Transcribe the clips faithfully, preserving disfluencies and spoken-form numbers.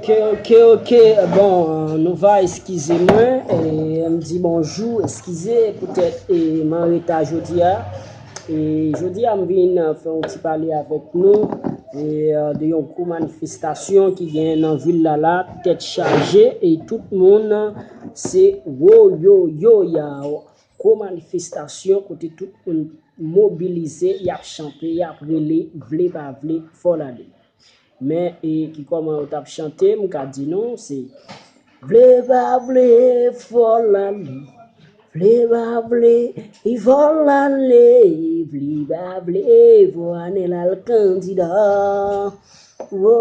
Ok, ok, ok. Bon, nou va eskize mwen. E, m di bonjou, eskize poutèt e, m an reta jodi a. E, jodi a m vin fè yon ti pale avèk nou e, de yon gwo manifestasyon ki genyen nan vil la la, tèt chaje e tout moun se wo yo yo ya. Gwo manifestasyon kote tout moun mobilize, y ap chante, y ap rele, vle pa vle, fò l ale. Men e ki kòman yo t ap chante, m ka di nou, se vle pa vle, fò l ale. Vle pa vle, i fò l ale. Vle pa vle, fò Anèl al kandida. Wo,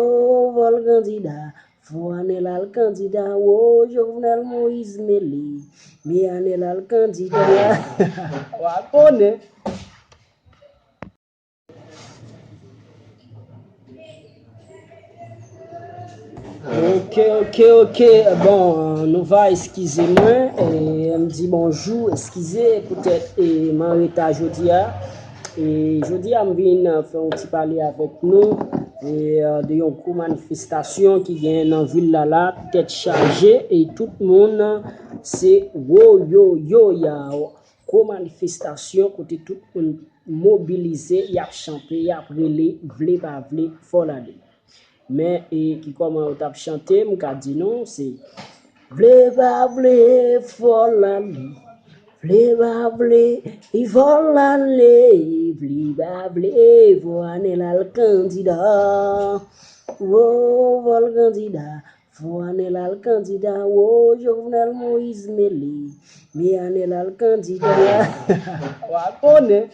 fò l kandida. Fò Anèl al kandida. Wo, Jovenel Moïse mele. Men Anèl al kandida. Wa konnen. Ok, ok, ok. Bon, nou va eskize mwen. E, m di bonjou, eskize poutèt e, m an reta jodi a. E, jodi a m vin fè yon ti pale avèk nou e, de yon gwo manifestasyon ki genyen nan vil la la, tèt chaje e tout moun se wo yo yo ya. Gwo manifestasyon kote tout moun mobilize, y ap chante, y ap rele, vle pa vle, fò l ale. Men e ki kòman yo t ap chante, m ka di nou, se vle pa vle, fò l ale. Vle pa vle, i fò l ale. Vle pa vle, fò Anèl al kandida. Wo, fò l kandida. Fò Anèl al kandida. Wo, Jovenel Moïse mele. Men Anèl al kandida. Wa konnen.